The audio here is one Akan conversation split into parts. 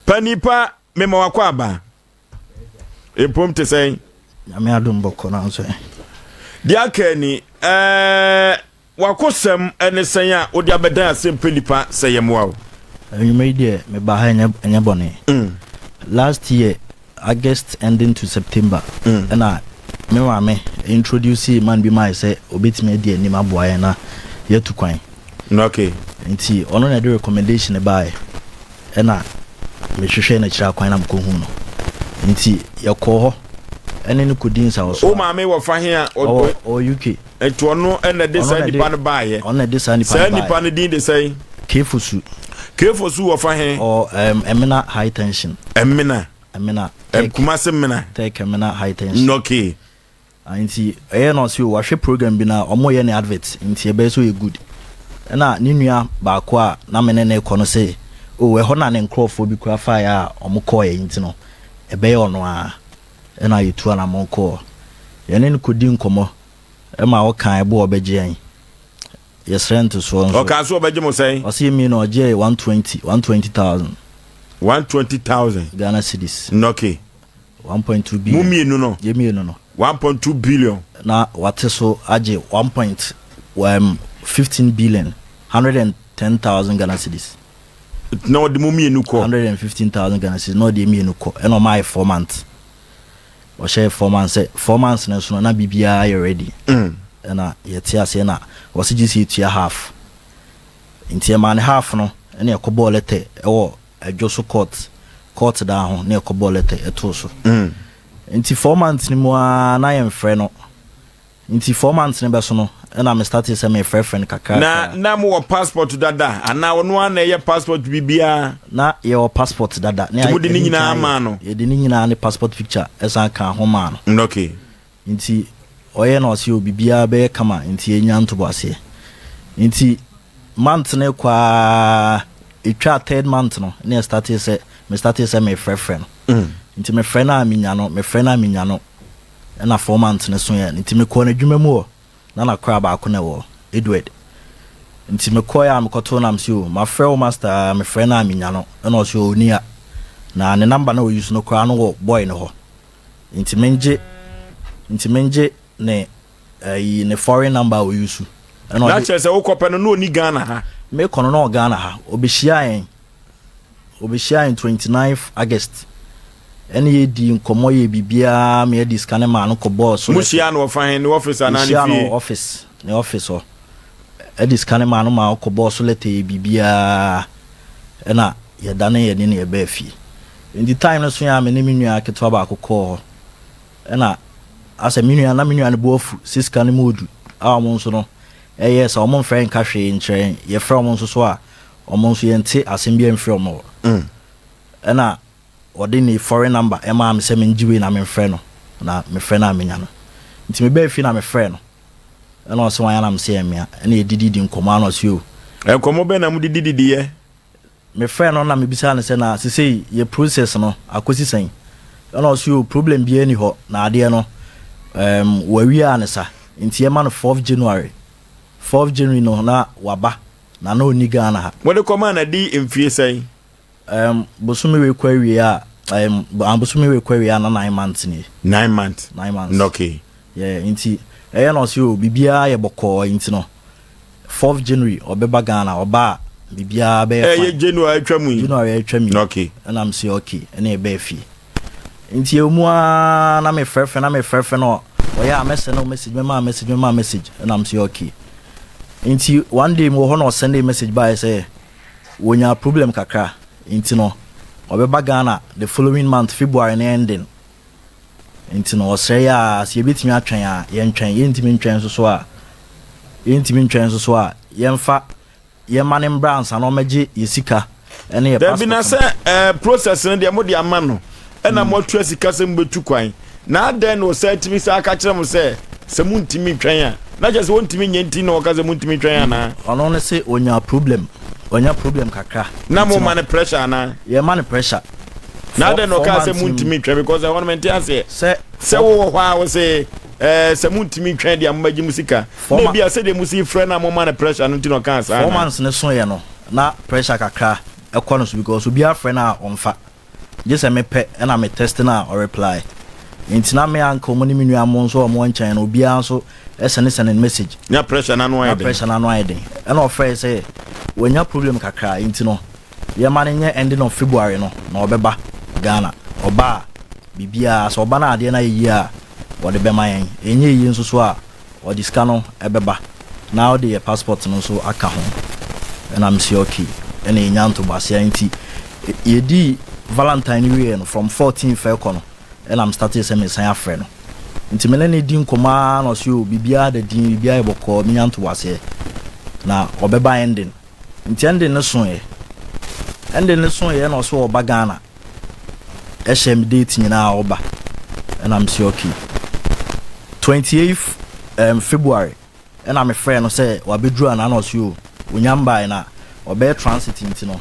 Panipa, mema wakɔ aba. Mpom te sɛn? Nyame adom, bɔkɔ nanso ɛ. Deɛ aka ni, wakosɛm ne sɛn a wode abɛdan Asɛmpɛ Nipa sɛ yɛmmoa wo? Anwummerɛ yi deɛ, meba ha ɛnyɛ bɔne. Last year August ending to September ɛna me maame introduce man bi maa sɛ obetumi adi anim aboa yɛn na yɛatu kwan. Nti ɔno na ɛde recommendation baeɛ, ɛna mehwehwɛ n'akyiri akwan na mekɔhu no. Nti yɛkɔɔ hɔ ɛne no kɔdi nsa wɔ so. Wo maame wɔ fa he a? Ɔwɔ UK. Nti ɔno ɛna de saa nipa no baeɛ? Ɔno na ɛde saa nipa no Saa baeɛ. Nipa no din de sɛn? Kefosu. Kefosu wɔ fa he? Ɔwɔ Ɛmena High Tension. Ɛmena? Ɛmena. Kumase Mena? Tech Ɛmena High Tension. Ah, nti ɛyɛ na ɔse wahwɛ program bi na ɔmo yɛ ne advert, nti ɛbɛyɛ sɛ ɔyɛ good. Ɛna ne nua baako a na me ne ne kɔ no sɛ o, ɛhɔ na ne nkurɔfoɔ bi kura faeɛ a ɔmo kɔɔɛ, nti no ɛbɛyɛ ɔno a. Ɛna yɛtu anammɔn kɔɔ, yɛne no kɔdi nkɔmmɔ, ɛma ɔka ɛbo a ɔbɛgye yɛn. Yɛsrɛ ntosoɔ nso. Ɔka so ɔbɛgye mo sɛn? Ɔse mi no ɔgye 120, 120,000. 120,000? Ghana cedis. 1.2 Mo billion. Mmienu no? Yɛ mmienu no. 1.2 billion. Na wate so agye 1 point 15 billion, 110,000 Ghana cedis. Na ɔde mo mmienu kɔ? 115,000 Ghana cedis na ɔde mmienu kɔ. Ɛna ɔma ayɛ 4 months. Ɔhyɛ 4 months sɛ 4 months no so no na biribiara yɛ ready. Ɛna yɛte aseɛ na wɔsi gye sɛ yɛtua half, nti ɛmaa ne half no, ɛna yɛkɔbɔɔ letter ɛwɔ ɛdwo so court daa ho na yɛkɔbɔɔ letter ɛtoo so. Nti 4 months no mu ara na yɛmfrɛ no. Nti 4 months no bɛ so no, ɛna me start sɛ mefrɛfrɛ no kakra. Na mowɔ passport dada anaa ɔno ara na ɛyɛ passport biribiara? Na yɛwɔ passport dada. Nti mode ne nyinaa maa no? Yɛde ne nyinaa ne passport picture ɛsan ka ho maa no. Nti ɔyɛ na ɔse o, biribiara bɛyɛ kama, nti yɛnya ntoboaseɛ. Nti month no kɔaa, ɛtwa third month no ne yɛ start sɛ me start sɛ mefrɛfrɛ no. Nti mefrɛ no a menya no, mefrɛ no a menya no. Ɛna 4 months no so yɛ, nti mekɔɔ n'adwuma mu hɔ na nakora baako na ɛwɔ Edward. Nti mekɔɛ a mekɔtoo nam sɛ o, mafrɛ wo master a, mefrɛ no a menya no. Ɛna ɔsɛ o, ɔni a na ne number na ɔyi so no koraa no wɔ boy no hɔ, nti mengye ne ɛyi ne foreign number a ɔyi so. Ɛna Na ɔde kyerɛ sɛ wokɔpɛ no na ɔni Ghana ha? Mekɔ no na ɔ Ghana ha. Ɔbɛhyia yɛn 29 August, ɛne yɛdi nkɔmmɔ, yɛ biribiara ma yɛde sika ne maa no kɔbɔɔ so. Mohyia no wɔfa he? Ne office anaa ne Yɛhyia fie? No office, ne office hɔ. Ɛde sika ne maa no ma ɔkɔbɔɔ so letter, yɛ biribiara, ɛna yɛdane yɛne ne yɛbɛɛ fie. Nti time no so yɛ a, me ne me nua ketewa baako kɔɔ hɔ, ɛna asɛ me nua na me nua no bo afu sɛ sika no mu odu a ɔmo nso no ɛyɛ sɛ ɔmo mfrɛ nka hwee nkyerɛ yɛn. Yɛfrɛ ɔmo nso so a, ɔmo nso yɛnte asɛm bi amfiri ɔmo hɔ. Ɛna ɔde ne foreign number ɛmaa me sɛ mengye wei na memfrɛ no, na mefrɛ no a menya no. Nti mebɛɛ fie na mefrɛ no, ɛna ɔsɛ wɔn anam sɛ ɛmea, ɛna yɛdididi nkɔmmɔ ana ɔsɛ o. Nkɔmmɔ bɛn na mode dididiyɛ? Mefrɛ no na mebisa no sɛ na sesei yɛ process no akɔsi sɛn? Ɛna ɔsɛ o, problem biara ni hɔ, na adeɛ no wawie a ne sa, nti yɛma no 4th January. 4th January no na waba na ɔnni Ghana ha. Mode kɔmaa na di mfie sɛn? Bosome wei kɔ awie a, bosome wei kɔ awie a na 9 months nie. 9 months? 9 months. Yeah, nti ɛyɛ na ɔsɛ o, biribiara yɛ bɔkɔɔ, nti no 4th January ɔbɛba Ghana. Ɔba a, biribiara bɛyɛ Ɛyɛ fine. January atwa mu yi? January atwa mu yi. Ɛna m sɛ okay, ɛna ɛbɛɛ fie. Nti ɛmu ara na mefrɛfrɛ na mefrɛfrɛ no, ɔyɛ a mɛsɛ no message, mɛma message, mɛma message. Ɛna m sɛ okay. Nti one day mewɔ hɔ na ɔsend message baeɛ sɛ wɔnya problem kakra, nti no ɔbɛba Ghana the following month, February ne ending. Nti no ɔsrɛ yɛ a sɛ yɛbɛtumi atwɛn a yɛntwɛn, yɛntumi ntwɛn nso so a, yɛntumi ntwɛn nso so a, yɛmfa yɛma ne mbra ansa na ɔmɛgye yɛ sika ɛne yɛ Dabi, na passport no. Sɛ process no deɛ, mode ama no ɛna moatua sika sɛ mobɛtu kwan, na adɛn na ɔsan tumi sɛ aka kyerɛ mo sɛ montumi ntwɛn a? Na kyerɛ sɛ wɔntumi nyɛ nti na ɔka sɛ montumi ntwɛn anaa? Ɔno ne sɛ ɔnya problem, ɔnya problem kakra. Na Nti moma no pressure anaa? Yɛma no pressure. Na adɛn na Four ɔkaa sɛ months no mu. montumi ntwɛn? Because ɛhɔ no mente aseɛ. Sɛ Sɛ wowɔ hɔ a wo se sɛ montumi ntwɛn deɛ a, mobɛgye mo sika. Na ebia sɛdeɛ mosi frɛ no a moma no pressure no nti na ɔkaa saa four anaa? months ne so yɛ no na pressure kakra ɛkɔ no so because obiara frɛ no a ɔmfa. Gye sɛ mepɛ ɛna me text no a ɔreply. Nti na me uncle mo ne me nua mo nso a wɔwɔ nkyɛn no obiara nso sɛne sɛne no message. Na pressure no ano ayɛ Na den. pressure no ano ayɛ den. Ɛna ɔfrɛɛ sɛ wanya problem kakra nti no yɛma no nyɛ ending of February no na ɔbɛba Ghana. Ɔba a biribiara sɛ ɔba na adeɛ no ayɛ yie a wɔde bɛma yɛn. Ɛnyɛ yie nso so a Ɔde sika no bɛba na ɔde yɛ passport no nso aka ho. Ɛna mese okay. Ɛna yɛnya ntoboaseɛ nti yɛdii valentine no wieɛ no from 14th ɛkɔ no ɛna me startee sɛ mesan afrɛ no. Nti me ne no di nkɔmmɔ ara na ɔse oh biribiara da din, biribiara yɛ bɔkɔɔ, menya ntoboaseɛ na ɔbɛba ending. Nti ending no soeɛ. Ending no soeɛ na ɔse ɔba Ghana. Ɛhyɛ me date nyinaa ɔba. Ɛna mese okay. 28th um, February ɛna me frɛ no sɛ wabɛduru anaa na ɔse o onya mbae na ɔbɛyɛ transit nti no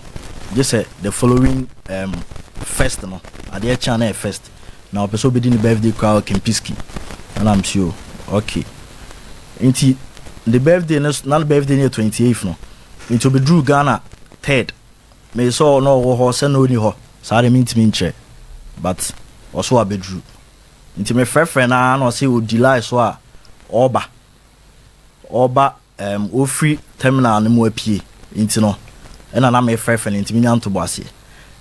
gye sɛ the following um, first no adeɛ kye a na ɛyɛ first na ɔpɛ sɛ ɔbɛdi ne birthday koraa wɔ Kempiski ɛna mese o okay. Nti ne birthday no na ne birthday no yɛ 28th no nti ɔbɛduru Ghana third. Me sɛ na ɔwɔ hɔ sɛ na ɔnni hɔ saa deɛ mentumi nkyerɛ but ɔso wabɛduru nti me frɛfrɛ no ara na ɔse ɔdi line so a ɔreba ɔreba um, ɔfiri terminal no mu apue nti no ɛna na mefrɛfrɛ no nti menya ntoboaseɛ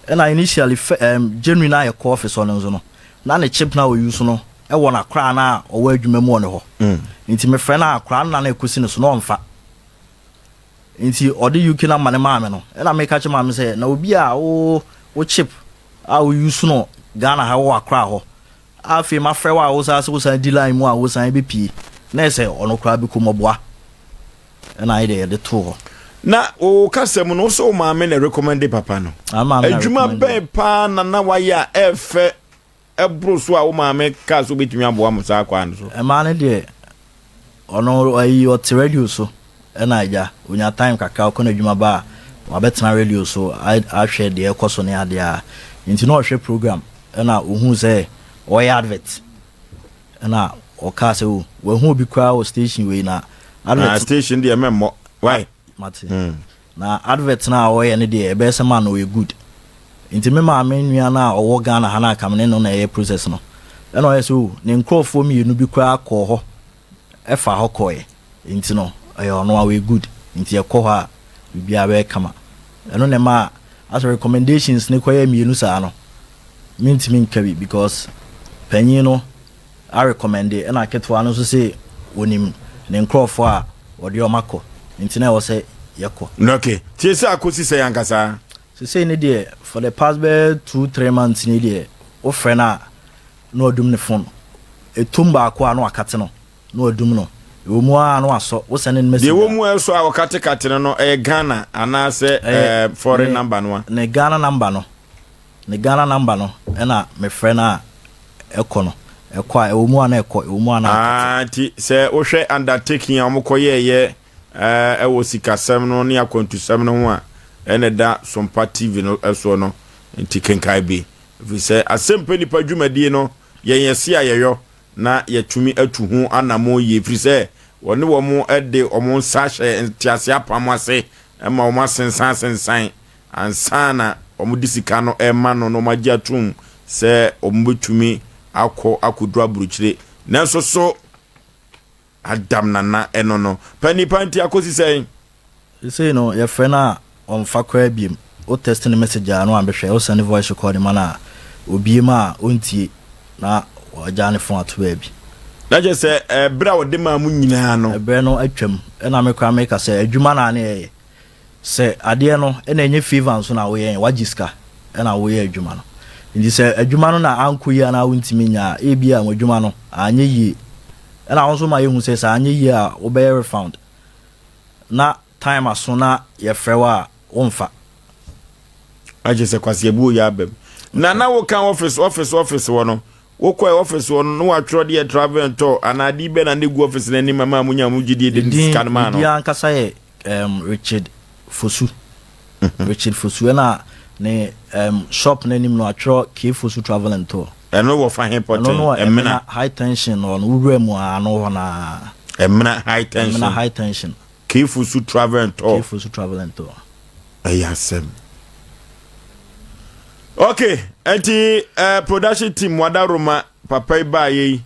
ɛna initially um, January no a yɛkɔ office hɔ no nso no na ne chip no a ɔyi so no ɛwɔ n'akoraa no a ɔwɔ adwuma mu wɔ ne hɔ mm. nti mefrɛ no a akoraa no na na ɛkɔsi no so na ɔmfa Nti ɔde UK no ama ne maame no ɛna meka kyerɛ maame sɛ na obi a wo wo chip a wo use no Ghana ha wɔ Accra hɔ a afei mafrɛ wo a wo san sɛ wo san di line mu a wo san bɛpie na ɛsɛ ɔno koraa bi kɔm ɔboa ɛna ayɛ deɛ yɛde too hɔ. Na wo kasa mu no wo sɛ wo maame na recommende papa no. Adwuma bɛn paa na na wayɛ a ɛfɛ ɛboro so a wo maame kaa sɛ wobɛtumi aboa mo saa kwan no so? Ɛmaa no deɛ ɔno ayi ɔte radio so ɛna agya onya time kakra ɔkɔ n'adwuma ba a wabɛtena radio so ahwɛ deɛ ɛkɔ so ne adeɛ a nti na ɔhwɛ program ɛna ohuu sɛ ɔyɛ advert ɛna ɔkaa sɛ o wahu obi koraa wɔ station wei na advert ah, station deɛ mɛmmɔ why mate mm. Na advert no a ɔyɛ no deɛ ɛbɛyɛ sɛ ma no ɔyɛ good nti me maame nua no a ɔwɔ Ghana ha no a ka me ne no na ɛyɛ process no ɛna ɔyɛ sɛ oh ne nkorɔfoɔ mmienu bi koraa kɔɔ hɔ ɛfa hɔ kɔɛ nti no ɛyɛ ɔno a ɔyɛ good nti yɛkɔ hɔ a biribiara bɛyɛ kama ɛno na ɛma asɛ recommendations no kɔyɛ mmienu saa no mentumi nka bi because panyin no arekɔmɛnde ɛna ketewa no nso se onim ne nkorɔfoɔ a ɔde wɔn akɔ nti na ɛwɔ sɛ yɛkɔ. Ok, tie sɛ akosi sɛn ankasa? Sesei no deɛ for the past bɛyɛ 2, 3 months ni deɛ wo frɛ no a na wadum ne phone, ɛtom baako a na wakate no na wadum no, ɛwɔ mu ara na wasɔ, wo sɛnde no message Deɛ a. ɛwɔ mu a ɛsɔ a wɔkatekate no no ɛyɛ Ghana anaasɛ Ɛyɛ foreign ne number no a? ne Ghana number no. Ne Ghana number no ɛna me frɛ no a ɛkɔ no ɛkɔ a ɛwɔ mu a na ɛkɔ ɛwɔ mu a na akate. Ah, nti sɛ wohwɛ undertaking a wɔkɔyɛɛyɛ ɛwɔ sikasɛm no ne akwantusɛm no ho a ɛna ɛda Sompa TV no soɔ no nti kenkan bi ɛfiri sɛ asɛmpɛ nipa dwumadie no yɛn yɛse a yɛyɔ na yɛatumi atu ho anammɔn yie ɛfiri sɛ wɔne wɔn de wɔn nsa hyɛ ntease apam ase ma wɔn asensan asensan ansa na wɔde sika no rema no na wɔagye atom sɛ wɔbɛtumi akɔ akɔduru aburokyire. Nanso so Adam Nana ɛno no pɛ nipa nti akɔsi sɛn? Sesei no yɛfrɛ no a ɔmfa koraa biom, wo text no message a na wabɛhwɛ, wo send voice recording ma no a obie mu a ɔntie na wagyaa ne phone ato baabi. Na kyerɛ sɛ ɛberɛ a ɔde maa mo nyinaa no. Ɛberɛ no atwam, ɛna me koraa meka sɛ adwuma no a na yɛyɛ Sɛ adeɛ no na ɛnyɛ favour nso na woyɛ yɛn, wagye sika na woyɛ adwuma no. Nti sɛ adwuma no na ankɔ yie anaa wontumi nyɛ a, ebia mo adwuma no anyɛ yie. Ɛna wo nso ma yɛhu sɛ sɛ anyɛ yie a wobɛyɛ refund. Na time aso na yɛfrɛ wo a womfa. Agye sɛ kwasiabuo yɛ aba mu. Na na woka office office office wɔ no, wokɔɛ office wɔ no na watwerɛ deɛ travel and tour anaa ade bɛn na na egu office no anim ama mo nya mo gyidie de sika no maa no? Ne din ankasa yɛ um, Richard Fosu. Richard Fosu ɛna ne um, shop no anim no atwerɛ K Fosu Travel and Tour. Ɛno wɔ fa he pɔten? Ɛno no wɔ Ɛmena High Tension hɔ no, wowura mu a ano hɔ naa. Ɛmena High Tension. Ɛmena High Tension. K Fosu Travel and Tour. K Fosu Travel and Tour. Ɛyɛ asɛm. Okay, nti production team wadaroma papa yi baayɛ yi,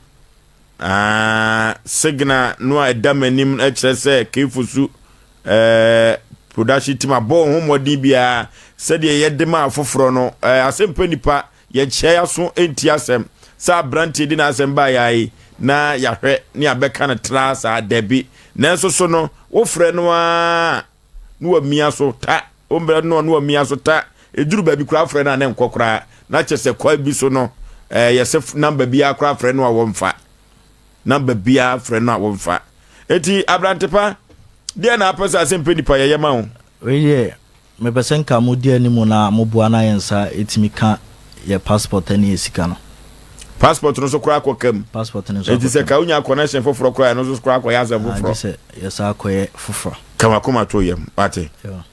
signal no a ɛda m'anim kyerɛ sɛ Kefosu production team abɔ wɔn ho mmɔden biara sɛdeɛ yɛde ma afoforɔ no. Asɛmpa nipa yɛkyɛ aso nti asɛm sɛ aberanteɛ di n'asɛm baayɛ yi na yɛahwɛ ne abɛka no tra saa dabi. Nanso so no wofrɛ no a na wamia so ta, wombrɛ no na wamia so ta, ɛduru baabi koraa frɛ no a ne nkɔ koraa, na kyerɛ sɛ kwa bi so no yɛsɛ number biara koraa frɛ no a wɔmfa, number biara frɛ no a wɔmfa. Eti aberante pa deɛ na apɛ sɛ asɛmpɛ nipa yɛyɛ ma wo? Wei deɛ, mepɛ sɛ nka modi anim na moboa na yɛn nsa ɛtumi ka yɛ passport ne yɛ sika no. Passport no so koraa kɔ kam? Passport no nso. Eti sɛ ka wonya connection foforɔ koraa, ɛno nso koraa kɔyɛ asɛm foforɔ. Foforɔ. Sɛ yɛsa akɔyɛ foforɔ. Kamakoma to yam wate.